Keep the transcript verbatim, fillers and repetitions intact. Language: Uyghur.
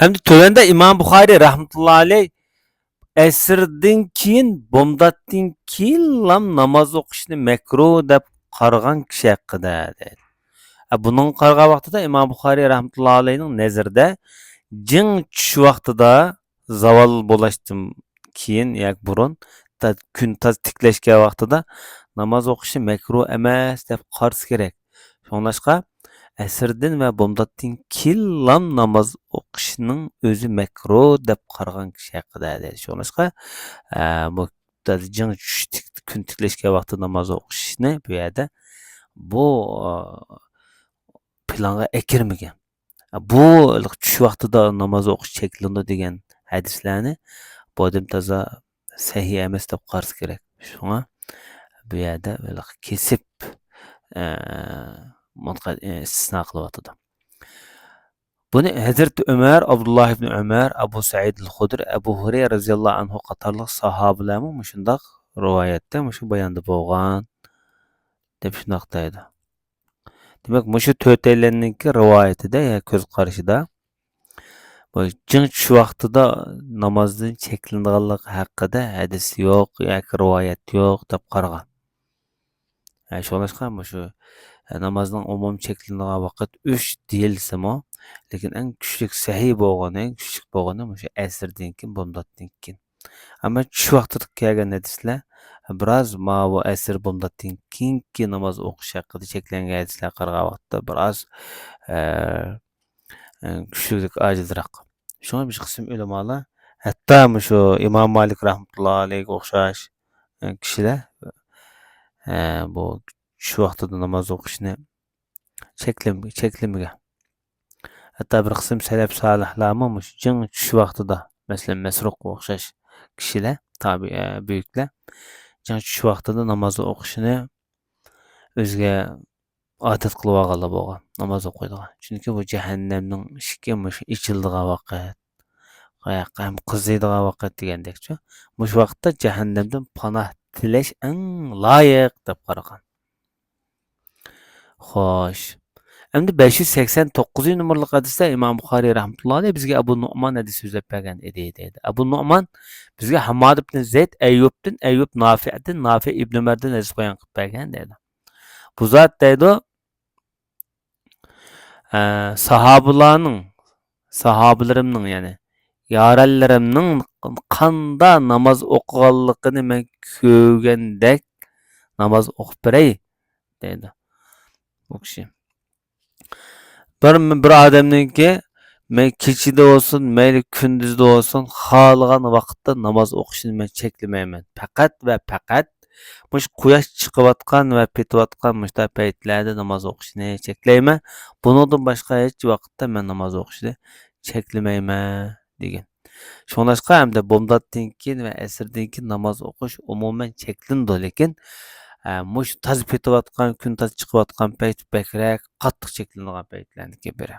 ئەمدى تۆۋەندە ئىمام بۇخارىي رەھمەتۇللا ئەلەي ئەسىردىن كېيىن، بومداتتىن كېيىنلام ناماز ئوقۇشنى مەكرۇ دەپ قارىغان كىشى ھەققىدە دەيدۇ. ئە، بۇنىڭغا قارىغان ۋاقتىدا ئىمام بۇخارىي رەھمەتۇللا ئەلەينىڭ نەزىرىدە جىڭ چۈش ۋاقتىدا زاۋال بولاشتىن كېيىن ياكى بۇرۇن تا-، كۈن تازا تىكلەشكەن ۋاقتىدا ناماز ئوقۇشى مەكرۇ ئەمەس دەپ قارىسا كېرەك. شۇڭلاشقا ئەسىردىن ۋە بومداتتىن كېيىنلام ناماز ئوقۇشنىڭ ئۆزى مەكرۇ دەپ قارىغان كىشى ھەققىدە دەيدۇ. شۇڭلاشقا، ئە، بۇ جىڭ چۈش تىك-، كۈن تىكلەشكەن ۋاقتىدا ناماز ئوقۇشنى بۇ يەردە بۇ، ئە، پىلانغا ئەكىرمىگەن. بۇ چۈش ۋاقتىدا ناماز ئوقۇش چەكلىنىدۇ دېگەن ھەدىسلەرنى بۇ ئادەم تازا سەھىھ ئەمەس دەپ قارىسا كېرەك. شۇڭا بۇ يەردە ھېلىقى كېسىپ، ئە، مۇنقا-، ئە، ئىستىسنا قىلىۋاتىدۇ. بۇنى ھەزرىتى ئۆمەر، ئابدۇللا ئىبنى ئۆمەر، ئەبۇ سەئىد ئەل خۇدرى، ئەبۇ ھۇرەيرە رەزىياللاھۇ ئەنھۇ قاتارلىق ساھابىلەرمۇ مۇشۇنداق رىۋايەتتە، مۇشۇ باياندا بولغان، دەپ شۇنداق دەيدۇ. دېمەك، مۇشۇ تۆتەيلەننىڭكى رىۋايىتىدە يا كۆز قارىشىدا، بۇ جىڭ چۈش ۋاقتىدا نامازدىن چەكلىنىدىغانلىقى ھەققىدە ھەدىس يوق ياكى رىۋايەت يوق دەپ قارىغان. ھە، شۇڭلاشقا مۇشۇ، ھە، نامازنىڭ ئومۇمىي چەكلىنىدىغان ۋاقىت ئۈچ دېيىلسىمۇ، لېكىن ئەڭ كۈچلۈك سەھىھ بولغىنى، كۈچلۈك بولغىنى مۇشۇ ئەسىردىن كېيىن، بومداتتىن كېيىن. ئەمما چۈش ۋاقتىدا كەلگەن ھەدىسلەر بىراز ماۋۇ ئەسىر بومداتتىن كېيىنكى ناماز ئوقۇش ھەققىدە چەكلەنگەن ھەدىسلەرگە قارىغان ۋاقىتتا بىراز، ئە، ئە، كۈچلۈك، ئاجىزراق. شۇڭا بىر قىسىم ئۆلىمالار ھەتتا مۇشۇ ئىمام مالىك رەھمەتۇللا ئەلەيھىگە ئوخشاش، ئە، كىشىلەر، ئە، بۇ چۈش ۋاقتىدا ناماز ئوقۇشنى چەكلىمىگە، چەكلىمىگە. ھەتتا بىر قىسىم سەلەپ سالىھلارمۇ مۇشۇ جىڭ چۈش ۋاقتىدا، مەسىلەن، مەسرۇققا ئوخشاش كىشىلەر، تابىئە، بۈيۈكلەر جىڭ چۈش ۋاقتىدا ناماز ئوقۇشنى ئۆزىگە ئادەت قىلىۋالغانلار بولغان، ناماز ئوقۇيدىغان. چۈنكى بۇ جەھەننەمنىڭ ئىشىكى مۇشۇ ئېچىلىدىغان ۋاقىت، ھەم قىزىيدىغان ۋاقىت دېگەندەكچۇ. مۇشۇ ۋاقىتتا جەھەننەمدىن پاناھ تىلەش ئەڭ لايىق دەپ قارىغان. خوش. ئەمدى بەش يۈز سەكسەن توققۇزىنچى نومۇرلۇق ھەدىستە ئىمام بۇخارىي رەھمەتۇللا ئەلەيھ بىزگە ئەبۇ نۇئمان ھەدىس سۆزلەپ بەرگەن ئىدى، دەيدۇ. ئەبۇ نۇئمان بىزگە ھامماد ئىبن زەيد ئەييۇبتىن، ئەييۇب نافىئدىن، نافىئ ئىبن ئۆمەردىن ھەدىس بايان قىلىپ بەرگەن، دەيدۇ. بۇ زات، دەيدۇ، ئە، ساھابىلارنىڭ، ساھابىلىرىمنىڭ، يەنى يارەنلىرىمنىڭ قاندا ناماز ئوقۇغانلىقىنى مەن كۆرگەندەك ناماز ئوقۇپ بېرەي، دەيدۇ بۇ كىشى. بىر، بىر ئادەمنىڭكى، مەن كېچىدە بولسۇن، مەيلى كۈندۈزدە بولسۇن، خالىغان ۋاقىتتا ناماز ئوقۇشىنى مەن چەكلىمەيمەن. پەقەت ۋە پەقەت مۇشۇ قۇياش چىقىۋاتقان ۋە پېتىۋاتقان مۇشۇنداق پەيتلەردە ناماز ئوقۇشنى چەكلەيمەن. بۇنىڭدىن باشقا ھېچ ۋاقىتتا مەن ناماز ئوقۇشنى چەكلىمەيمەن، دېگەن. شۇڭلاشقا ئەمدى بومداتتىن كېيىن ۋە ئەسىردىن كېيىن ناماز ئوقۇش ئومۇمەن چەكلىنىدۇ، لېكىن، ئە، مۇشۇ تازا پېتىۋاتقان، كۈن تازا چىقىۋاتقان پەيت بەكرەك قاتتىق چەكلىنىدىغان پەيتلەرنىڭكى بىرى.